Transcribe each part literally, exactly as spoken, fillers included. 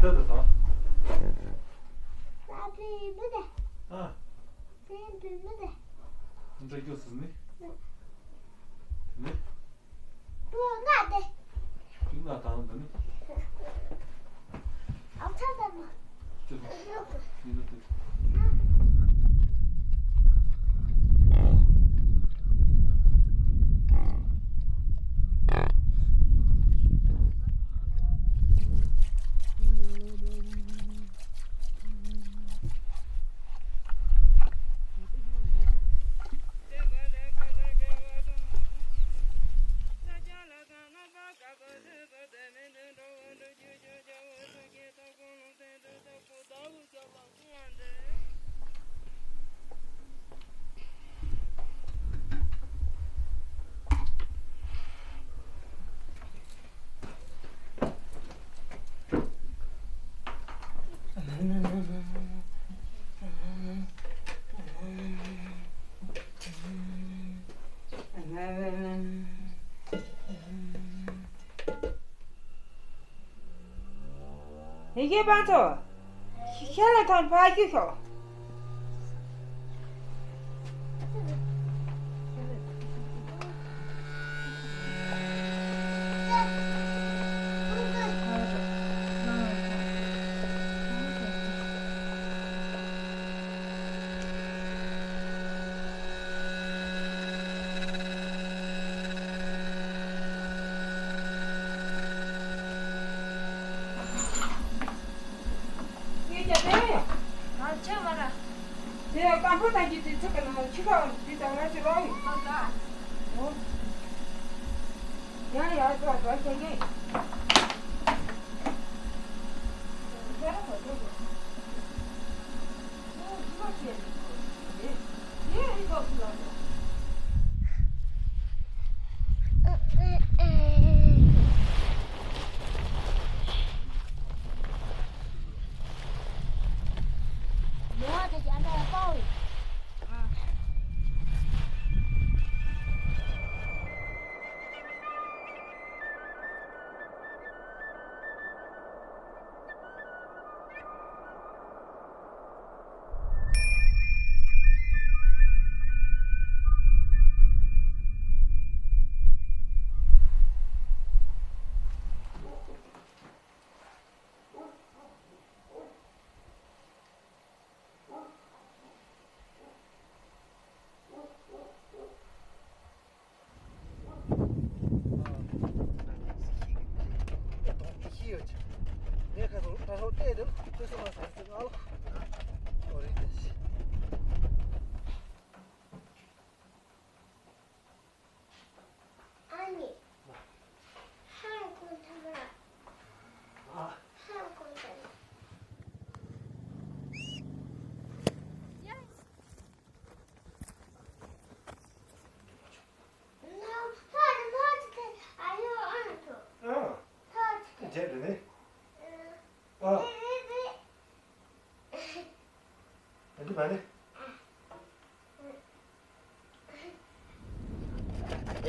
ད་ད། ཨ་ཕི་མི་དེ། ཨ། ཕི་ཕི་མི་དེ། འདྲ་རྒྱུ་སུ་ནི། ནི། ང་དེ། ང་དང་ད་ནི། ཨ་ཚ་ད་མ། ཅི་ད། ཡིན་ན་དེ། ཡི་གེ་པང་ཚོ། ཤ་ལ་ཐོན་ཕ་ཤུ་ཤོག་ངས་ཀྱང་དེ་ཡང་། ང་ཆོས་མ་ར། དེ་ཡང་སྐམ་པོ་དང་གི་དེ་ཚོ་གི་ནང་ཆུ་ཁ་དེ་དང་ང་ཆུ་རོགས་ཡིན། ཨོ་ད། ཨོ། ཡང་ཡར་ཙོག་ཙོག་བྱེད་ངེས།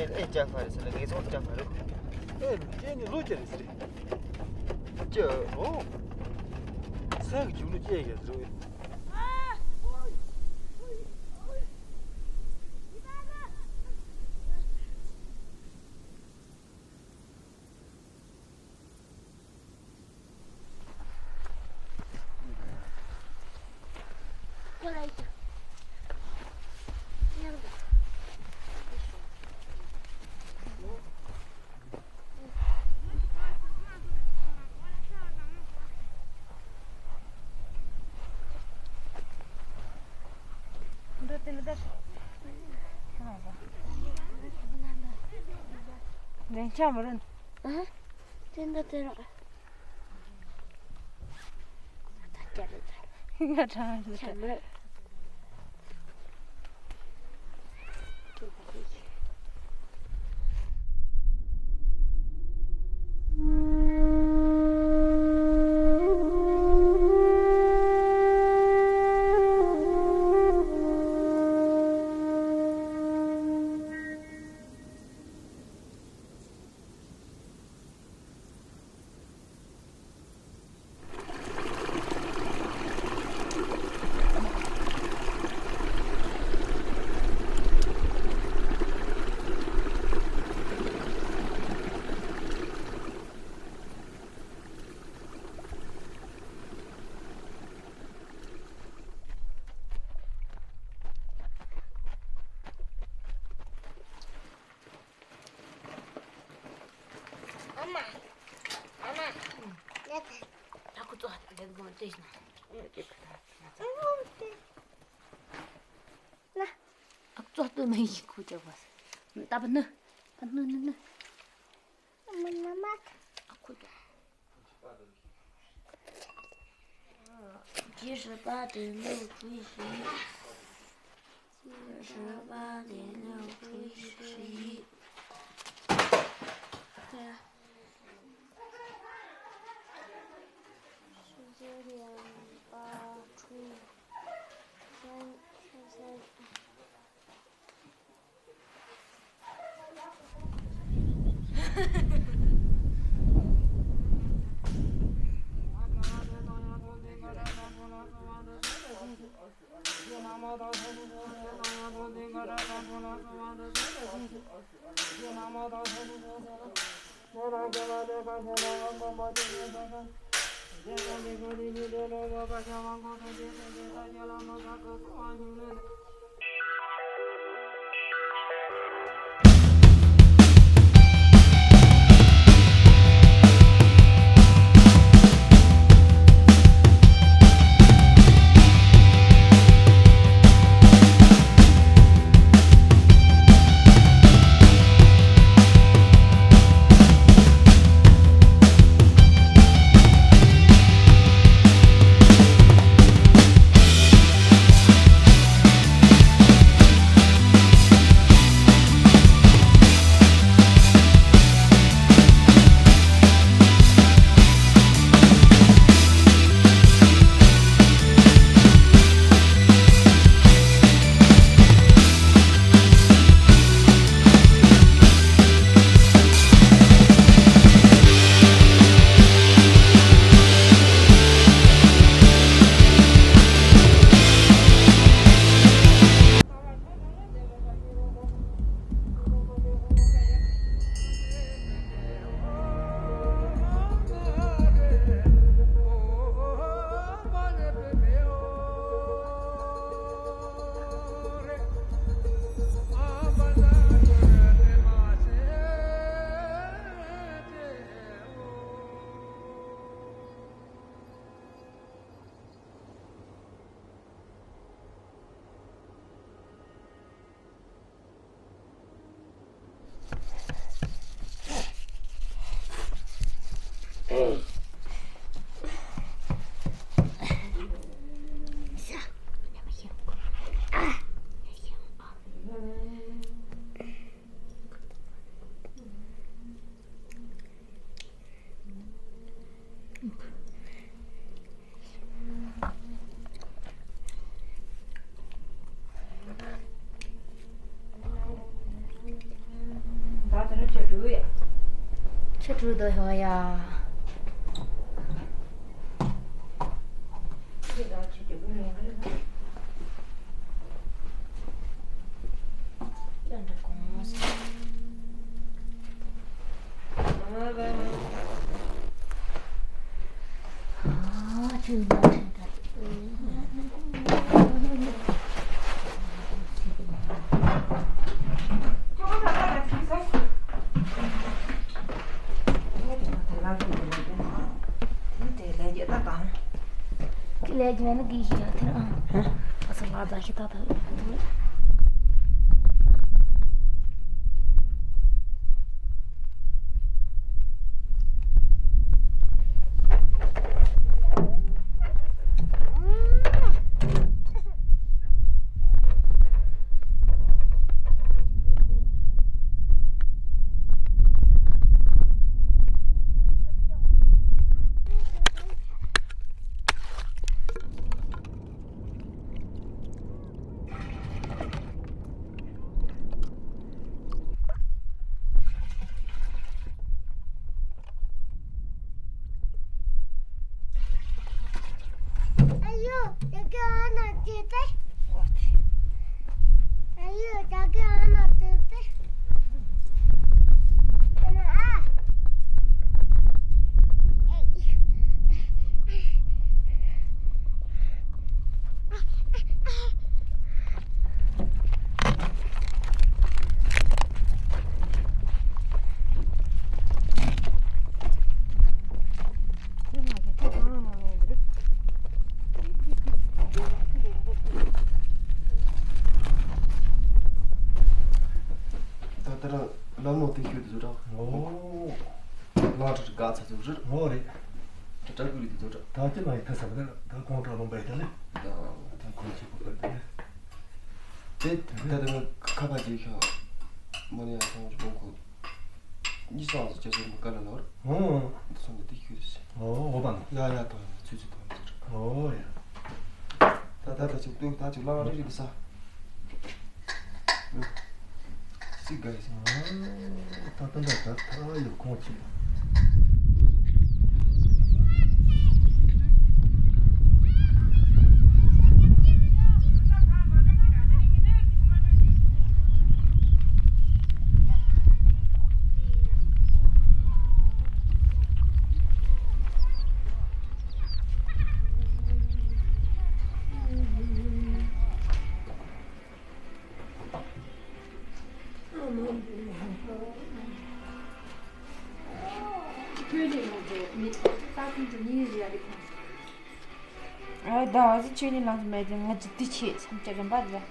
ཨེ་ཨེ་ཅག་ཧྥ་རེད་ཟེར་ལ་ངེས་སོང་ཅག་ཧྥ་རེད། ཨེ་ལུ་སྐྱེས་ནི་ལོ་བརྒྱ་རེད་ཟེར། བརྒྱ་ཨོ། ས་གི་རྒྱུ་ལོ་སྐྱེས་ཡ་ཟེར། འདི་དེ་ལ་ལྡད། ལན་ཆགས་མི་རུང་། ཨ། དེ་འདི་དེ་ར། ང་དྲང་ཆ་མེད། ཨ་ཁུ་ཙོག་ལེགས་མོ་བལྟས་ཤིང་། ཨ་ཙོག་ལྟོས་མ་ཡིན་ཁུ་ཅོག་པ། ད་པ་ནུ། པ་ནུ་ནུ་ནུ། ཨ་ཁུ་ཅོག་ཇི་ཧྲི་པ་དེ་ལུ་ཁུ་ཤི། ཇི་ཧྲི་པ་དེ་ལུ་ཁུ་ཤི། ད་དེ་ནས་ཆ་དྲུག་ཡ། ཆ་དྲུག་དོ་ཧོ་ཡ། ཁྱེད་ད་ཆ་དྲུག་ཡ། ཡ་འདྲ་གོང་ས། ཀི་ལས་ཀྱི་ན་གི་ཤི་ཡོད་ཐེར་ཨང་། ཧ། ཨ་ས་ང་ད་ཤི་ད་ད། ཚོ་རེད། ཨོ་རེད། ད་ཀྲང་ཀུ་རི་དེ་ཚོ་འདྲ། ད་ཅི་ལ་ཡི་ཐ་ས་བ་ད་ད་ཁོང་ཀྲང་མོ་བའི་ད་ལེ། ད་ཁོང་ཆེ་པོ་བ་ད་ལེ། དེ་ད་ད་ང་ཁ་པར་ཅིག་ཤོག་མོ་ནི་ཡང་ཁོང་ཀྲང་ཁོ་གཉིས་སོང་ཟེར་ཅེས་སོང་མ་ཀ་ལ་ལོར། ཨོ། འདི་སོང་ནས་དེ་ཁྱོད་ཟེར། ཨོ་ཨོ་པ་ན། ཡ་ཡ་ཐོང་ཚུལ་ཚུལ་ཐོང་ཟེར། ཨོ་ཡ། ད་ད་ད་ཅིག་ཏུ་ད་ཅིག་ལ་རི་རི་གི་ས། See guys. ད་ད་ད་ད་ད་ཡོད་ཁོང་ཆེ། ཨ་ད་བ་ཟི་ཆོས་ནི་ལངས་མེད་དེ་ང་ཅི་དུས་ཆེ་སམ་ཅི་རིམ་པ་རེད།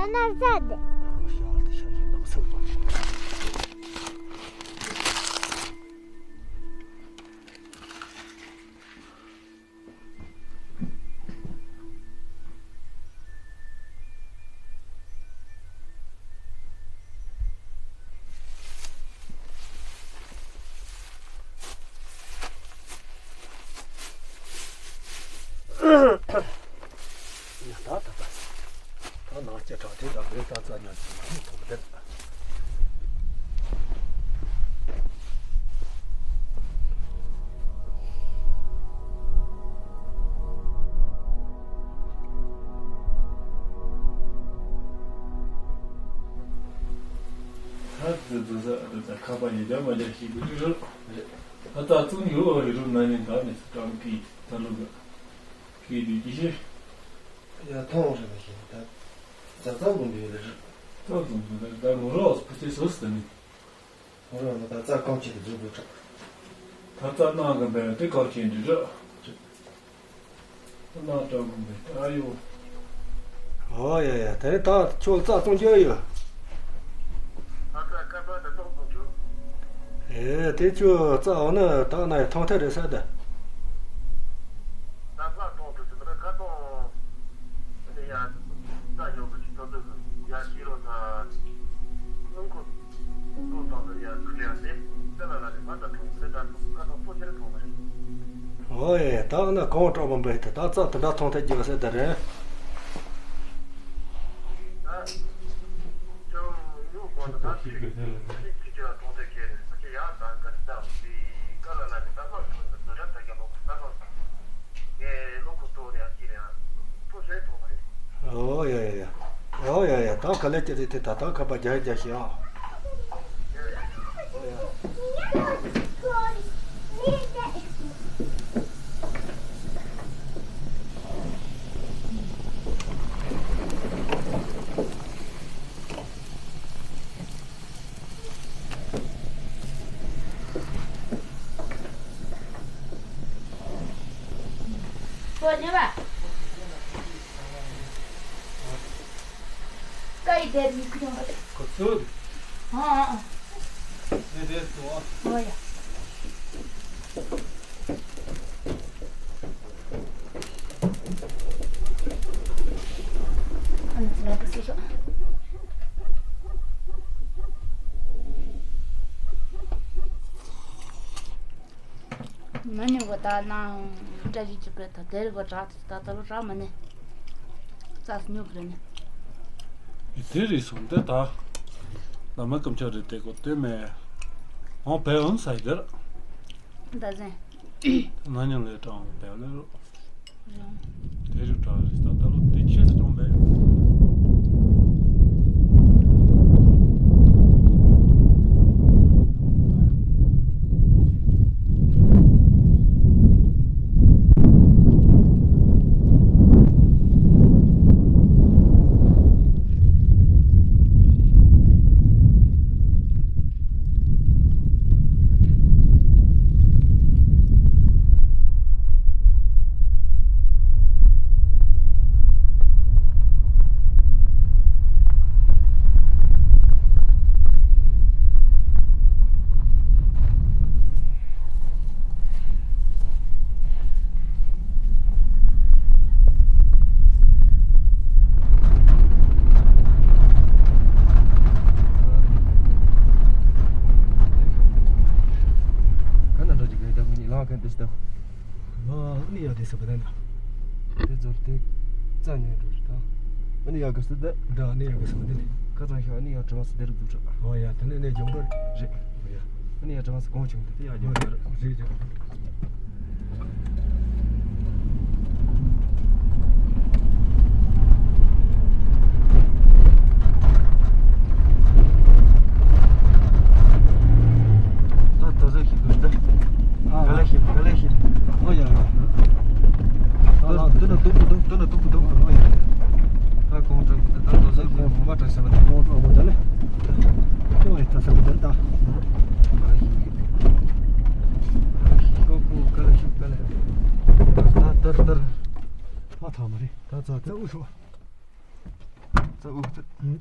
ན་ཟ་དེ། ཨ། ཤ་དེ་ཤ་ཞིག་ནག་སོང་། ཡ། ད་ད་ད། ད་ནང་སྐྱ་བྲག་དེ་དང་མི་རྟ་རྩ་ཉག་ཅིག་མ་ཐུག་ཐུག་འདིར། ད་དེ་ཚོ་ས་དེ་ཚོ་ཁ་པར་ཡི་རྒྱ་མ་རྒྱ་ཞིག་གི་རུ་རུ་རེད། ད་ད་ཙུང་ཡོད་རུ་རུ་ན་ནི་ད་ནི་ཀྲང་ཀི་ད་རུ་གི་ཀི་དུ་ཀི་ཤེ། ཡ། ཐོང་རེ་མ་ཤེས་ད། ཙ་ཙ་ལུང་གི་ལེ་རེད། ཙ་ཙུང་གི་ལེ་རེད། ད་ངོ་རོགས་སུ་ཕུ་སེ་སོ་སི་ད་ནི། ངོ་རོགས་ལ་ད་ཙ་རྐང་ཆེན་དུ་འཛུགས་དགོས་ཀྲག་ད་ཙ་ནང་གི་འབད་དེ་རྐང་ཆེན་འདི་རེད། ཙ་ནང་ཀྲང་གི་འབད་དེ་ཨ་ཡོ། ཨོ་ཡ་ཡ། དེ་ད་ཁྱོད་ཙ་ཙུང་རྒྱུ་ཡོད། ཨ་ཙ་ཁ་པར་དེ་ཏོག་ཙམ་བྱུང་། ཨེ། དེ་ཁྱོད་ཙ་འོ་ན་ད་ན་ཡ་ཐོང་ཐེ་རེད་ས་ད། ད་ཙ་ཐོང་དུ་ཟིན་པ་ཁ་ཐོང་། ཨ་ནི་ཡ། ཙ་ཡོང་གི་ཅི་ཐོ་ཐོ་གི་ཡ་ཤི་རོ་ད། ཨང་ཁོ། ཏོ་ཏོ་གི་ཡ་ཁུ་ཡ་ནི་ཙ་ལ་ལ་ནི་མ་ད་ཐོང་ཟིན་ད་ཁ་ཐོང་པོ་ཆེར་ཐོང་ནི། ཨོ་ཡ། ད་འོ་ན་གང་དྲག་པོ་འབད་དེ་ད་ཙ་དེ་འདྲ་ཐོང་ཐེ་རྒྱུ་ས་ད་རེད། ད། ཨོ་ཡ་ཡ་ཡ། ཨོ་ཡ་ཡ་ཡ། ད་ག་ལེ་ཅི་རེད་དེ་ད་ད་ཁ་པར་རྒྱག་རྒྱག་ཤིག་ཨ། མི་ཉུང་གི་ད་ནང་བཀྲ་ཤིས་ཀྱི་དཔེ་ད་དེར་གོ་དྲག་ད་ད་ལོ་དྲག་མི་ནི་རྩ་སྨྱུག་རེད་ནི། དེ་རེད་སོང་དེ་ད་ལ་མ་ཀམ་ཆ་རེད་དེ་གོ་དེ་མེ་ཧོང་བེ་ཧོང་སའི་དེར། ད་ཟན། ན་ཉང་ལས་དྲང་བེ་ལེ་རོ། དེ་རུ་གྲགས་རེད་ད་ད་ལོ་དེ་ཆེད་དུ་གཏོང་བས། ག་ན་འགྲོ་གི་གི་ད་ཁོ་གཉིས་ལངས་མཁན་དེ་ཞིག་ད། ཨ་ནི་ཡ་དེ་ས་བ་ད་ན། དེ་ཚོར་དེ་རྩ་ཉོས་འགྲོ་རེད་ད། ཨ་ནི་ཡ་གི་སུ་དེ། ད་ཨ་ནི་ཡ་གི་སུ་དེ་ནི། ཁ་ཚང་ཤོག་ཨ་ནི་ཡ་དྲི་བ་སུ་དེ་རུ་འཛུགས་ཆོག་ཨོ་ཡ་དེ་ནི་ནས་འཇོན་པོ་རེད། རེད། ཨོ་ཡ། ཨ་ནི་ཡ་དྲི་བ་སུ་གོང་བྱུང་དེ་དེ་ཡ་འཇོན་པོ་རེད། རེད་རེད། ད་དོ་ཟེར་ཞིག་དགོས་འདུག་ཨ། ག་ལེ་ཞིག་ག་ལེ་ཞིག་ཨོ་ཡ་ཡ། ད་ལ་དུ་ན་དུ་གུ་དུ་དུ་ན་དུ་གུ་དུ་ཨོ་ཡ། ད་གོང་དྲག་ད་དོ་ཟེར་གོང་མ་དྲག་ས་བ་ད་གོང་དྲག་མོ་ད་ལེ། ཁྱོད་ཡི་ད་ས་བ་ད་ད། ཤོག་གུ་ག་ལེ་ཞིག་ག་ལེ། ད་དར་དར། ཨ་ཐ་མ་རེད། ད་ཙ་ཙ་འུ་ཤོག་ཙ་འུ་ཙ།